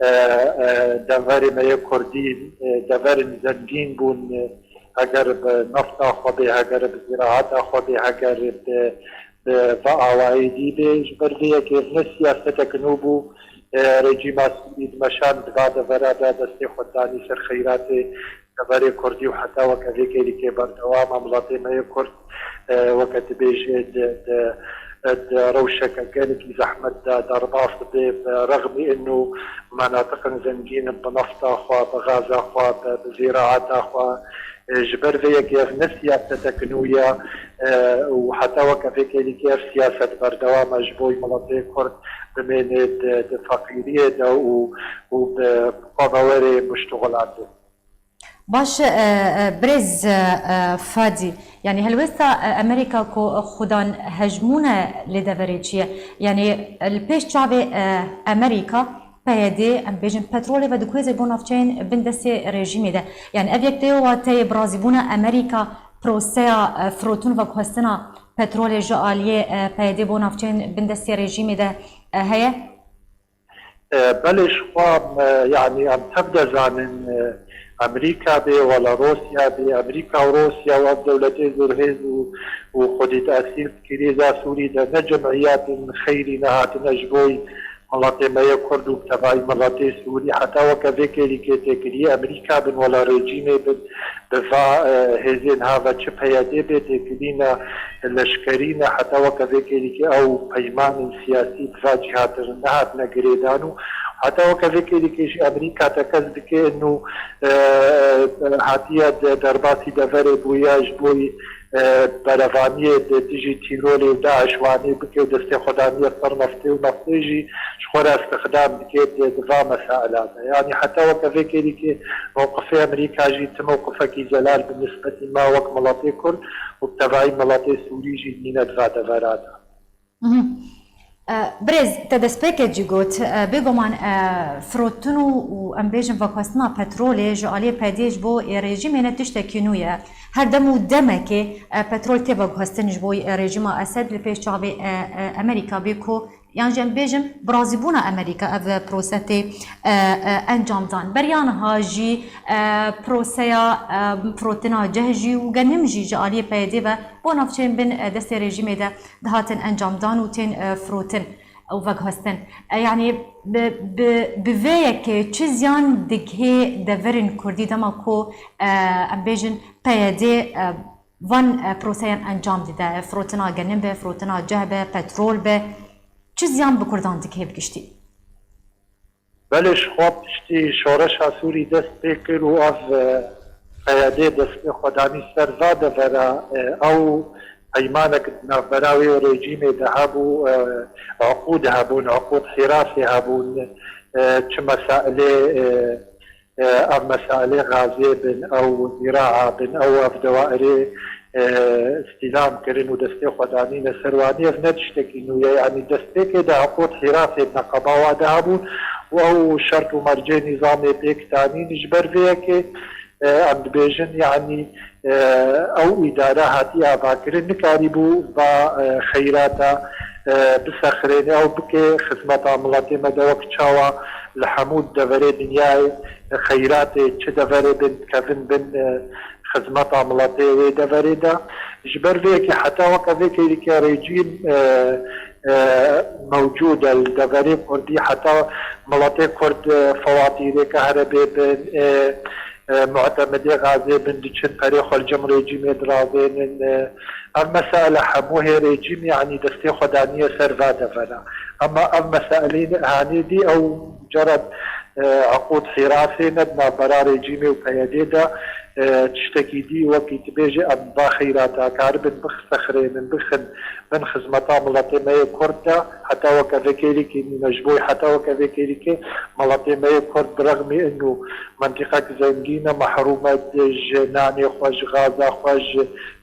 e, e, deverê me yê Kurdî, e, deverên zengîn bûn, e, heger bi nefta xwe bê, heger bi zîraeta xwe bê, heger bi, bi, bi awayî dî bê. Ji ber vê yekê ne siyasetek nû bû, e, rejîma Sûrî dimeşand di va devera de destê xwe danî ser xeyratê deverê Kurdî û heta weke vê kêlîkê berdewam e. Miletê me yê Kurd, e, weke dibêje di, di, di rewşeke gelekî zehmet de derbas dibe, bi rexmî ino menatiqên zengîn bi nefta xwe, bi gaza xwe, bi, bi zîraeta xwe, e, ji ber vê yekê ev ne siyasetek nû ye, e, û heta weke vê kêlîkê ev siyaset berdewam e ji bo miletê Kurd bimêne di, di feqîriyê de û, û bi xwe ve were muştuxulatê. Baş, e, e, birêz, e, e, Fadî, yanî helwêsta, e, Amerîka ku xudan hejmûn e li deverê çi ye? Yanî, e, li pêş çavê, e, Amerîka, P Y D, em bêjin, petrolê vediguhêze bo navçeyên bin destê rejîmê de. Yanî ev yek tê wateyê birazîbûna Amerîka proseya, e, firotin veguhestina petrolê ji aliyê, e, P Y D bo navçeyên bin destê rejîmê de, e, heye? E, belê, ji xwe, e, yanî em tev dizanin, e, Amerîka bê wela Rûsya bê, Amerîka û Rûsya û ev dewletê zûrhêz û, û xwedî tesîr di krîza Sûrî de ne cemiyetên xeyrî nehatine ji bo miletê me yê Kurd û bi tevahî miletê Sûrî. Heta weke vê kêlîkê têkiliyê Amerîka bin wela rejîmê bin, bi va, e, hêzên ha ve çi P Y D bê, têkilîna leşkerî ne, heta weke vê kêlîkê ew peymanên siyasî bi va cîhatê re nehatine girêdan û heta weke vê kêlîkê jî Amerîka tekez dike û, e, hatiye de-, derbasî deverê bûye ji bo, e, berevaniyê di dijî tîrolê û DAIŞ wanê bike û destê xwe daniye ser neftê û neftê jî ji xwe re îstixdam dike di, di va mesaila de. Yanî heta weke vê kêlîkê mewqifê Amerîka jî ti mewqifekî zelal bi nisbetî me wek miletê Kurd û bi tevahî miletê Sûrî jî nîne di va devera de. Mhm. E, birêz, te destpêkê jî got, e, bêguman, e, firotin û, û em bêjin veguhestina petrolê ji aliyê P Y D'ê ji bo, e, rejîmê ne tiştekî nû ye. Her dem û demekê, e, petrol tê veguhestin ji bo, e, rejîma Esed li pêş çavê, e, e, Amerîka bê ku, yan jî em bêjin, birazîbûna Amerîka ev prose tê, e, e, encam dan. Beriya niha jî, e, proseya, e, firotina ceh jî û genim jî ji aliyê P Y D ve bo navçeyên bin, e, destê rejîmê de dihatin encamdan û tên, e, firotin û veguhestin. E, yanî bi, bi, bi vê yekê çi ziyan digihê deverên Kurdî dema ku, e, em bêjin P Y D, e, van, e, proseyan encam dide, firotina genim be, firotina ceh be, petrol be, çi ziyan bi Kurdan digihê bi giştî? Belê, ji xwe piştî şoreşa Sûrî dest pê kir û ev, e, P Y D dest pê xwe danî ser va devera, e, ew peymanek di navbera wê û rejîmê de hebû, e, uqûd hebûn, uqûd hîrasê hebûn, e, çi mesailê, e, e, ev mesailê gazê bin, ew zîraa bin, ew ev dewairê, e, îstîlam kirin û destê xwe danîne ser wan. Ev ne tiştekî nû ye, yanî destpêkê de Heqût Hîrasê neqeba wa de hebûn û ew şert û mercê nîzamê pêk danîn. Ji ber vê yekê, e, em dibêjin, yanî, e, ew îdare hatiye avakirin, nikarîbû va, e, xeyrata, e, bisexrêne, ew bike xizmeta miletê me de, wek çawa li hemû deverê dinyayê, e, xeyratê çi deverê bin, dikevin bin, e, xizmeta miletê wê deverê de. Ji ber vê yekê heta weke vê kêlîkê rejîm, e, e, mewcûd e li deverê Kurdî, heta miletê Kurd, e, fewatîrê kahrebê bin, e, e, mu'temedê gazê bin, diçin perê xwe li cem rejîmê dirazênin. E, ev mesele hemû hê rejîm, yanî destê xwe daniye ser va devera. Ema ev meseleyên hanê dî ew mucerred, e, Heqût Hîrasê ne di navbera rejîmê û P Y D'ê de, e, tiştekî dî wekî tu bêjî em va xeyrata karibin bixsexrênin, bixin bin xizmeta miletê me yê Kurd de, heta weke vê kêlîkê nîne ji bo heta weke vê kêlîkê miletê me yê Kurd bi rexmî inu mentiqek zengîn e, mehrûm e ji nanê xwe, ji gaza xwe, ji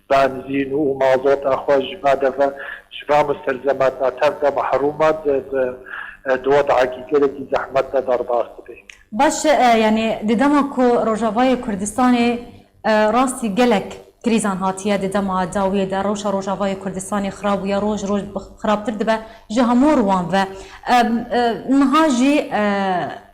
benzîn û mazota xwe, ji va deve, ji va mustelzemata tev de mehrûm e, di, di, di wedekî gelekî zehmet de derbas dibe. Baş e, yanî di dema ku Rojavayê Kurdistanê, e, rastî gelek krîzan hatiye di dema dawiyê de, rewşa Rojavayê Kurdistanê xirab bûye, roj roj bi xirabtir dibe ji hemû ruwan ve. Em, e, niha jî, e,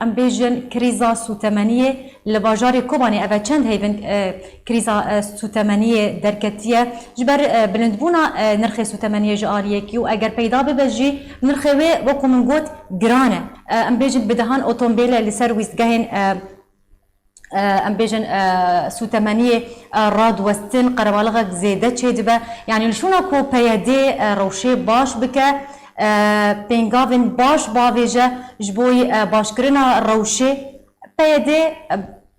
em bêjin krîza sûtemeniyê li bajarê Kobanê, ev e çend heyvin, e, krîza, e, sûtemeniyê derketiye. Ji ber, e, bilindbûna, e, nirxê sûtemeniyê ji aliyekî û eger peyda bibe jî nirxê wê, wekû min got, giran e. E, em bêjin bi dehan otombêle li ser wîstgehên, e, e, em bêjin, e, sûtemeniyê, e, radiwestin qerebalixek zêde çêdibe. Yanî li şûna ku P Y D, e, rewşê baş bike, e, pêngavên baş bavêje ji bo, e, başkirina rewşê, P Y D, e,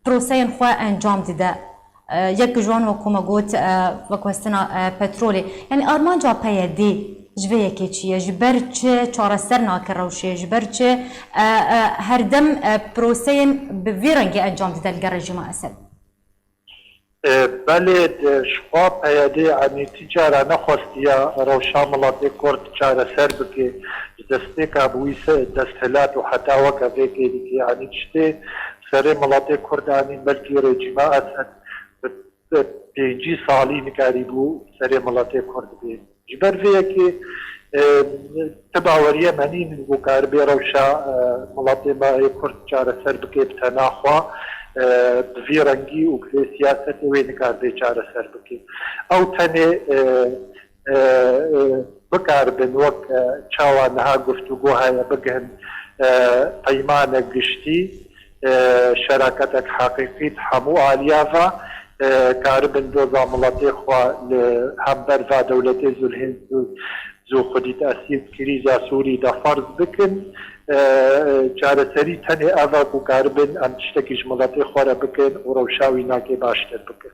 proseyên xwe encam dide. E, yek ji wan, wek ku me got, e, veguhestina, e, petrolê. Yanî armanca P Y D ji vê yekê çi ye? Ji ber çi çareser nake rewşê? Ji ber çi, e, e, herdem, e, proseyên bi vî rengî encam dide li gel rejîma Esed? E, belê, di, ji xwe P Y D, yanî ti cara nexwestiye rewşa miletê Kurd çareser bike. Ji destpêka bi wî se-, desthilat û heta weke vê kêlîkê, yanî tiştê serê miletê Kurd, yanî belkî rejîma Esed bi, bi pêncî salî nikarîbû serê miletê Kurd bê. Ji ber vê yekê, e, ti baweriye me nînin ku karibê rewşa, e, miletê me yê Kurd çareser bike bi tena xwe, e, bi vî rengî û bi vê siyasetê wê nikaribe çareser bike. Ew tenê, e, e, e, bikaribin wek, e, çawa niha guftûgo heye bigihin, e, peymanek giştî, e, şeraketek heqîqî di hemû aliya ve, e, karibin doza miletê xwe li hember va dewletê zû lê zû, zû xwedî tesîr krîza Sûrî de ferz bikin. E, çareserî tenê ev e ku karibin em tiştekî ji miletê xwe re bikin û rewşa wî nakê baştir bikin.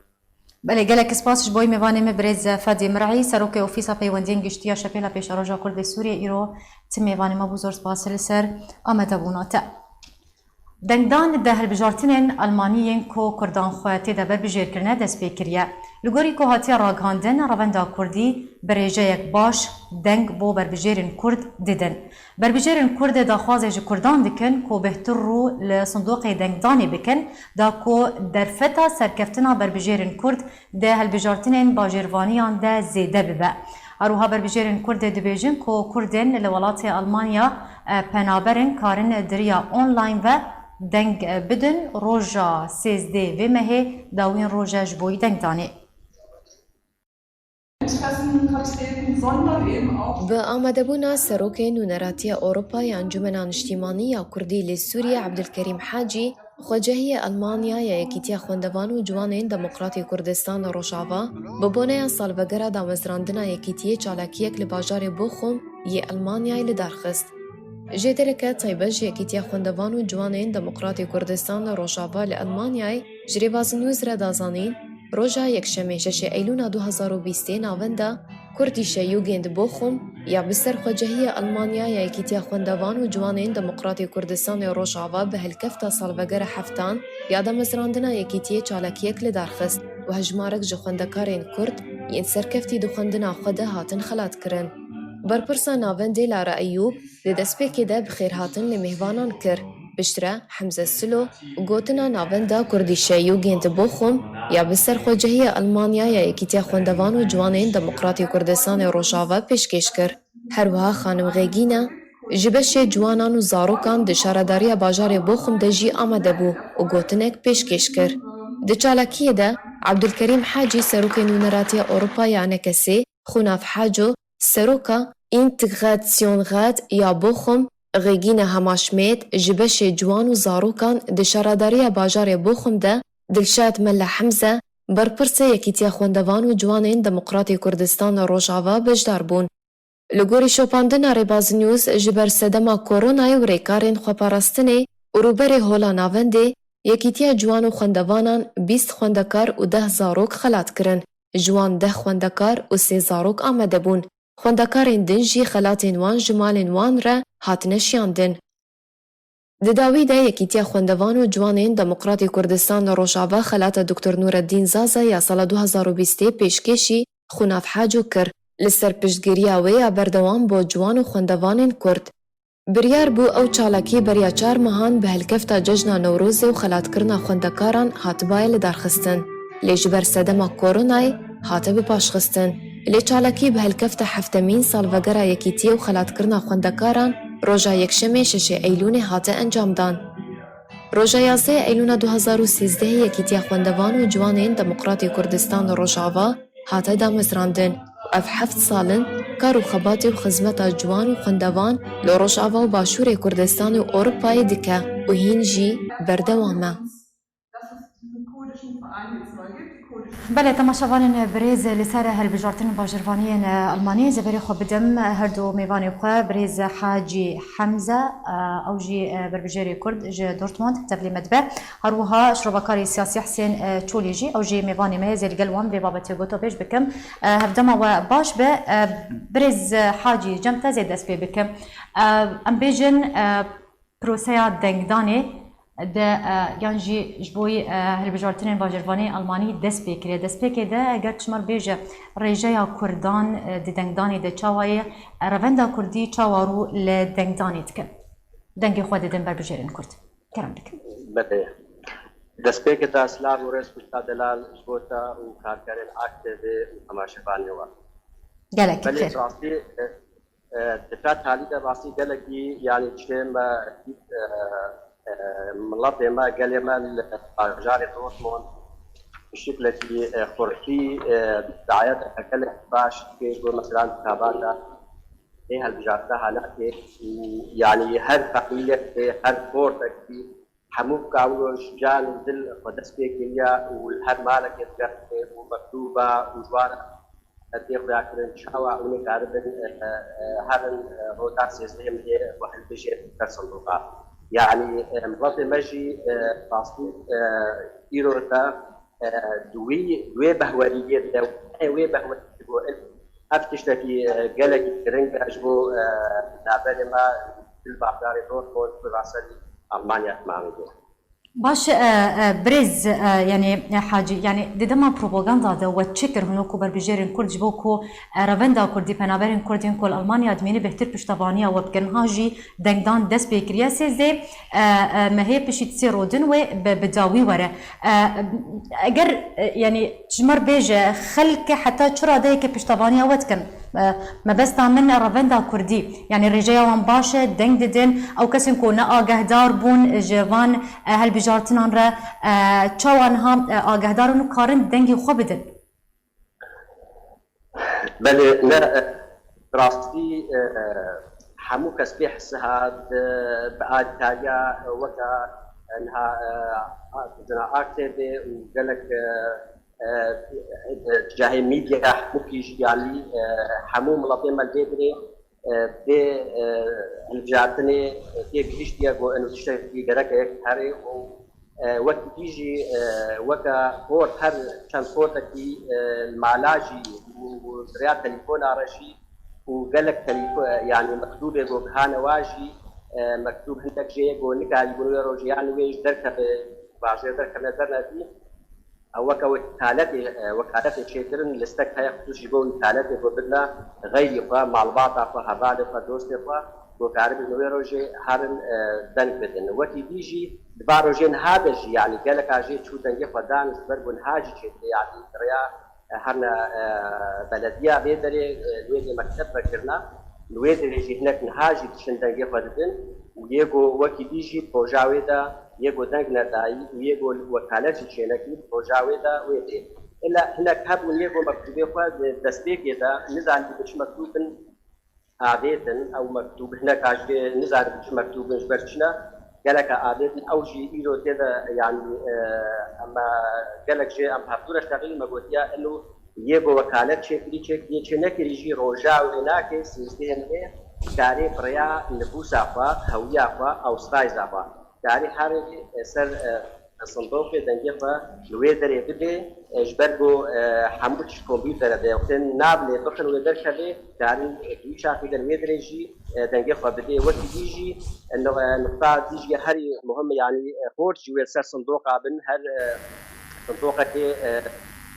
Belê, gelek spas ji bo mêvanê me birêz Fadî Mir'î, Serokê Ofîsa Peywendiyên Giştî ya Şepêla Pêşeroja Kurd ê Sûriyê, îro ti mêvanê me bû, zor spas li ser amadebûna te. Dengdan di hilbijartinên Almanî yên ku Kurdan xwe tê de berbijêr kirine dest pê kiriye. Li gorî ku hatiye ragihandin, revenda Kurdî bi rêjeyek baş deng bo berbijêrên Kurd didin. Berbijêrên Kurd daxwazê ji Kurdan dikin ku bêhtir rû li sindoqê dengdanê bikin, da ku derfeta serkeftina berbijêrên Kurd di hilbijartinên bajêrvaniyan de zêde bibe. Her wiha berbijêrên Kurd dibêjin ku Kurdên li welatê Almanya, e, penaber in, karin di riya online ve deng, e, bidin. Roja sêzdeh vê mehê dawîn roj e ji bo dengdanê. Interessenvertretungen, sondern eben auch Bi amadebûna Serokê Nûneratiya Ewropa ya Encûmena Niştîmanî ya Kurdî li Sûriyê Ebdulkerîm Hacî, xwecehiyê Almanya ya Yekîtiya Xwendevan û Ciwanên Demokratê Kurdistan li Rojava, bi boneya salvegera damezrandina yekîtiyê çalakiyek li bajarê Bochum yê Almanyayê li dar xist. Jêdereke taybet ji Yekîtiya Xwendevan û Ciwanên Demokratê Kurdistan li Rojava li Almanyayê ji Rêbaz News re da zanîn, roja Yekşemê şeşê Eylûna du hezar û bîstê navenda Kurdische Jugend Bochum ya bi ser xwecehiyê Almanya ya Yekîtiya Xwendevan û Ciwanên Demokratê Kurdistanê Rojava bi hilkefta salvegera heftan ya damezrandina yekîtiyê çalakiyek li dar xist û hejmarek ji xwendekarên Kurd yên serkeftî di xwendina xwe de hatin xelatkirin. Berpirsa navendê Lara Eyûb di destpêkê de bi xêrhatin li mêhvanan kir. Piştre Hemze Silo gotina navenda Kurdîşe Jugend Bochum ya bi serxwecihiyê Elmanya ya Yekîtiya Xwendevan û Ciwanên Demokratê Kurdistanê Rojava pêşkêş kir. Her wiha xanim Xêgîne ji beşê ciwanan û zarokan di şaredariya bajarê Bochum de jî amade bû û gotinek pêşkêş kir. Di çalakiyê de Abdulkerîm Hacî, serokê Nûneratiya Ewropa ya nekesê, Xunav Haco, seroka Integrationsrat ya Bochum, Regîne Hammerschmidt, ji beşê ciwan û zarokan di şaredariya bajarê Bochum de, Dilşad Mella Hemze, berpirsê Yekîtiya Xwendevan û Ciwanên Demokratê Kurdistan Rojava beşdar bûn. Li gorî şopandina Rêbaz News, ji ber sedema koronayê û rêkarên xweparastinê û rûberê Hola Navendê, Yekîtiya Ciwan û Xwendevanan bîst xwendekar û deh zarok xelat kirin. Ji wan deh xwendekar û sê zarok amade bûn. Xwendekarên din jî xelatên wan ji malên wan re hatine şiyandin. Di dawî de Yekîtiya Xwendevan û Ciwanên Demokratê Kurdistan li Rojava xelata Doktor Nureddîn Zaza ya sala du hezar û bîstê pêşkêşî Xunav Haco kir, li ser piştgiriya wê ya berdewam bo ciwan û xwendevanên Kurd. Biryar bû ew çalakî beriya çar mehan bi helkefta Cejna Newrozê û xelatkirina xwendekaran hatibaye lidarxistin. Lê ji ber sedema koronayê hate bipaşxistin. Lê çalakî bi helkefta heftemîn salvegera yekîtiyê û xelatkirina xwendekaran roja Yekşemê şeşê Eylûnê hate encamdan. Roja yazdehê Eylûna du hezar û sêzdehê Yekîtiya Xwendevan û Ciwanên Demokratê Kurdistan li Rojava hate damezrandin û ev heft sal in kar û xebatê û xizmeta ciwan û xwendevan li Rojava û Başûrê Kurdistanê û Ewropayê dike û hîn jî berdewam e. Belê, temaşevanên birêz, li ser hilbijartin bajirvaniyên Elmaniyê ez ê berê xwe bidim her du mêvanê xwe, birêz Hacî Hemze, ew jî berbijêrê Kurd ji Dortmund, tevlî me dibe. Her wiha şirovakarê siyasî Hisên Çolî jî, ew jî mêvanê me ye, ez ê li gel wan vê babetê gotobêj bikim. Hevdema we baş be, birêz Hacî, cem te zê dest pê bikim. Em bêjin, proseya dengdanê de, e, yan jî ji bo, e, hilbijartinên bajêrvanî Elmanî dest pê kiriye. Destpêkê de eger çima bêje rêjeya Kurdan, e, di dengdanê de çawa ye, e, revenda Kurdî çawa rû li dengdanê dike? Dengê xwe didin berbijêrên Kurd. Kerem bikin. Belê. Destpêkê de silav û rêz xweşa delal ji bo te û karkerên Ak T V û temaşevanê we. Gelek Belê, xêr. Rastî, e, E, di vê talî de rastî gelekî, yanî çê me dît, e, e, miletê me, gelê me li bajarê Dortmund bi şiklekî, e, xurtî, e, dayet gelek baş kir, ku mesela di taban de ê hilbijartina halatê û yanî her feqîrekê, her portekî hemû ka wilo ji can û dil xwe dest pê kiriye û li her malekê digere û mektûba û ji wan re tê xuya kirin, çawa hûn ê karibin, e, e, herin, e, roja sêzdehê mehê xwe hilbijêrin ser sindoqa. Yanî, e, miletê me jî, e, rastî, e, îro de, e, di wî, di wê behweriyê de, wê behweriyê de got, ev tiştekî, e, gelekî giring e ji bo, e, navberê me, li bajarê Dortmund, bi raserî Almanya temamê bû. Baş e, e, birêz, e, yanî, e, Hacî, yanî di dema propaganda de we çi kir hûn wekû berbijêrên Kurd ji bo ku, e, revenda Kurdî, penaberên Kurd yên ku li Almanya dimîne bêhtir piştevaniya we bikin? Ha jî dengdan dest pê kiriye sêzdeh, e, e, mehê pişî sê rodin wê bi, bi dawî were. E, eger, e, yanî ji me re bêje, xelk heta çi radeyeke piştevaniya we dikin? E, mebesta min revenda Kurdî, yanî rêjeya wan baş e, deng didin, ew kesên ku ne agehdar bûn ji van, e, hilbijartinan re, e, çawa niha, e, agehdar in û karin dengê xwe bidin? Belê, ne, e, rastî, e, hemû kes pê hisiha di, bi alîkariya weke, e, niha, e, a, dina Ak T V û gelek, e, e, cihê medya hemûkî jî, yanî, e, hemû miletê me li vê dirê, e, vê, e, hilbijartinê, e, tê gihiştiye ku eno tiştekî gerek e herê û, e, wekî dî jî, e, weke hort her çend hortekî, e, li mala jî û, û bi rêya telefona re jî û gelek telefo-, e, yanî mektûbê ku gihane wa jî, e, mektûb hindek jê ku nikarîbûn wê rojê yan wê ji derkeve, bajêr derkevine dernevî. Ew weke wekaletê, e, wekaletê çêkirin, listek heye xisûs ji bo wekaletê ku bidine xeyrî xwe, malbata xwe, hevalê xwe, dostê xwe, ku karibin wê rojê herin, e, deng bidin. Wekî dî jî di van rojê niha de jî, yanî geleka jê çû dengê xwe dan, ji ber ku niha jî çêdibe, yanî rêya, e, herine, e, belediya vê derê, e, li wê derê mekteb vekirine, li wê derê jî hinek niha jî diçin dengê xwe didin û yê ku wekî dî jî di roja wê de yê ku deng nedayî û yê ku wekalet jî çênekî di roja wê de wê tê. Ila hinek hebûn yê ku mektûbê xwe di destpêkê de nizanî bi çi mektûb bin avêtin, ew mektûb hineka jê nizanî bi çi mektûb bin ji ber çi ne, geleka avêtin, ew jî îro tê de, yanî, e, em gelek jê em hevdû re ştexî me gotiya ino yê ku wekalet çêkirî çêkirî çê nekirî jî roja wê nake sêzdehê mehê karê bi rêya nifûsa xwe, hewiya xwe, Ausweisa xwe. Karî herê, e, ser, e, sindoqê dengê xwe li wê derê bidê, e, ji ber ku, e, hemû tişt kompîtere de tên nav lê bixin wê derkevê, karî, e, di wî çaxî de li wê derê jî, e, dengê xwe bidê. Wekî dî jî, e, nu-, e, nuqta dî jî herî muhim, yanî, e, xort jî wê li ser sindoqa bin, her, e, sindoqekê, e,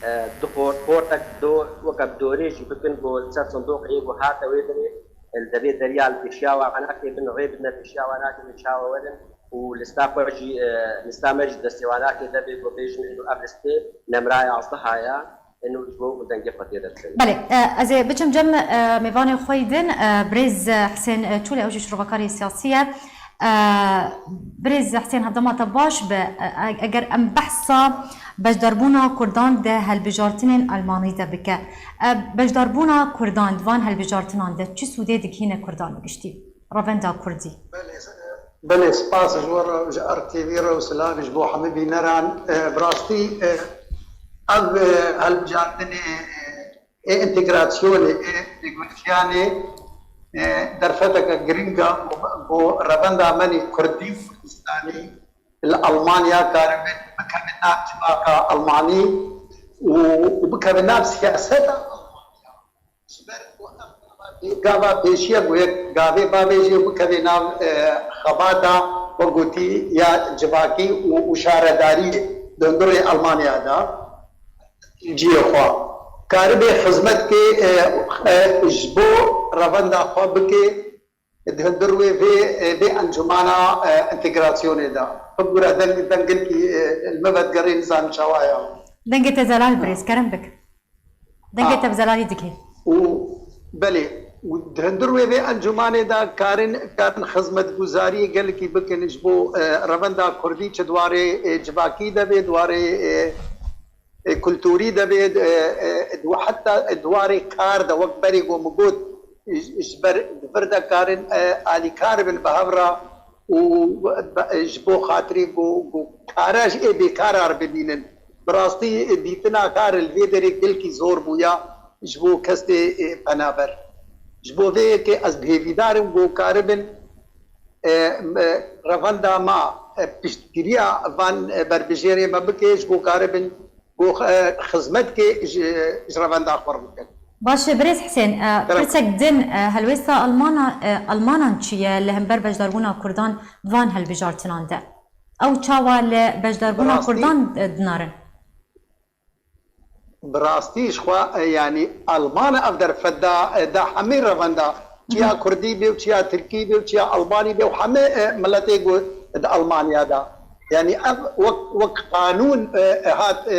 e, du xort, xortek do, weke bi dorê jî bikin ku li ser sindoqê ku hate wê derê, e, li devê derya li pêşiya wan nake bin, rê bidine pêşiya wan nake bin çawa werin. û lista xwe jî, e, lista me jî destê wan nake, debê ku bêjin êno ev listê nemra yazdeh ya, êno ji bo û dengê xwe tê de bidin. Belê, e, ez ê biçim cem, e, mêvanê xwe yî din, e, birêz, e, Hisên, e, Çûlê, ew jî şirovekarê siyasî ye. E, birêz Hisên, hevdema te baş be, e, e, eger em behsa beşdarbûna Kurdan di hilbijartinên Elmanî de bike. E, beşdarbûna Kurdan di van hilbijartinan de çi sûdê digihîne Kurdan bi giştî? Revenda Kurdî. Belê, belê, spas ji we re, ji R T V re û silavî ji bo hemî bîneran. E, bi rastî, e, ev, e, hilbijartinê, e, ê întegrasyonê, ê pêkvekiyanê, e, derfeteke giring e ku, ku revenda me nê Kurdî û Kurdistanî li Almanya karibe bikeve nav civaka Almanî û, û bikeve nav siyaseta Almanya. Ji ber ku ev gava pêşiya ku yek gavê bavê jê bikeve nav, e, xebata, wek gotî, ya civakî û, û şaredariyê di hundirê Almanya de cihê xwe. Karibe xizmet ke, e, e, ji bo revenda xwe bike, di hundir wê vê, e, vê encûmana, e, întegrasyonê de. Bibûre deng, deng girkî, e, li me vedigerê, nizanim çawa ye. Dengê te zelal birêz, kerem bik. Dengê te bi zelalî digihî. Û belê, û di hundir wê vê encûmanê de karin, karin xizmetguzariyê gelekî bikin ji bo, e, revenda kurdî, çi di warê, e, civakî de be, di warê, e, e, kulturî de be, e, e, di, heta di warê kar de, wek berê ku min got, ji, ji ber di vir de karin, e, alîkar bin bi hev re û be, ji bo xatirê ku, ku kara jî ê bêkara re bibînin. Bi rastî dîtina kar li vê derê gelkî zor bûya ji bo kesê, e, penaber. Ji bo vê yekê ez bi hêvîdar im ku karibin, e, e, revenda me, e, piştgiriya van, e, berbijêrê me bike ji bo karibin ku, e, xizmet ke ji, ji revenda xwe re bikin. Baş e, birêz Hisên, e, Kerem. Pirsek din, e, helwêsta Almana, e, Almanan çi ye li hember beşdarbûna Kurdan van hilbijartinan de? Ew çawa li beşdarbûna Bi rastî Kurdan, e, dinarin? Bi rastî ji xwe, e, yanî Alman ev derfet da, e, da hemî revenda, çiya Hı hı. Kurdî be û çiya Tirkî be û çiya Almanî be û hemî, e, miletê ku di Almanya da. Yanî ev wek, wek qanûn, e, e, hat, e,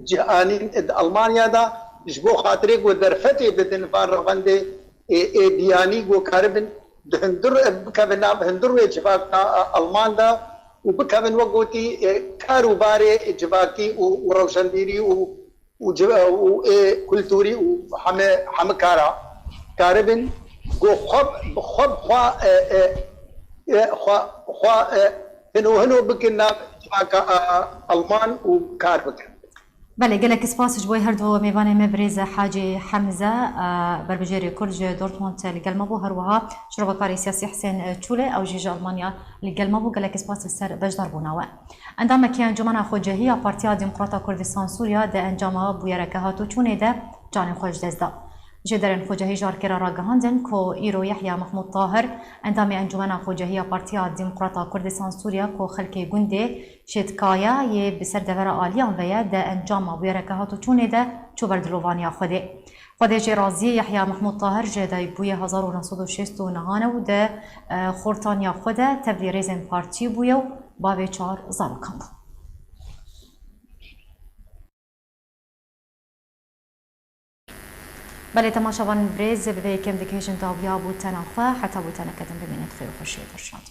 cihanîn di Almanya da ji bo xatirê ku derfetê bidin van revendê ê, ê biyanî ku karibin di hundir, bikevin nav hundir wê civaka, e, Alman da û bikevin wek gotî, e, kar û barê civakî û, û rewşenbîrî û, û civ-, û ê kulturî û heme, heme kara karibin ku xwe, bi xwe, bi xwe, e, e, e, xwe, xwe, e, hino hino bikin nav civaka, e, Alman û kar bikin. Belê, gelek spas ji bo her du mêvanê me, birêz Hacî Hemze, e, berbijêrê Kurd ji Dortmund li gel me bû, her wiha şirovekarê siyasî Hisên Çûlê, ew jî ji Almanya li gel me bû, gelek spas li ser beşdarbûna we. Endamekî Encûmena Xwecihî ya Partiya Demokrata Kurdistan Sûriya di encama bûyereke hatûçûnê de canê xwe ji dest da. Ji derên xwecehî ji Arkêra ragihandin ku îro Yehya Mehmûd Tahir, endamê Encûmena Xwecehî ya Partiya Demokrata Kurdistan Sûriya ku xelkê gundê Şêtkaya yê bi ser devera aliyan ve ye, di encama bûyereke hatûçûnê de çû ber dilovaniya Xwedê. Xwedê jê razî, Yehya Mehmûd Tahir ji dayikbûyê hezar û neh sed û şêst û nehan e û di, e, xortaniya xwe de tevlî rêzên partî bûye û bavê çar zarokan bû. Belê, temaşevanên birêz, bi vê yekê em dikêjin dawiya bûtena xwe, heta bûteneke din bimînin, xêr û xweşiyê te şad.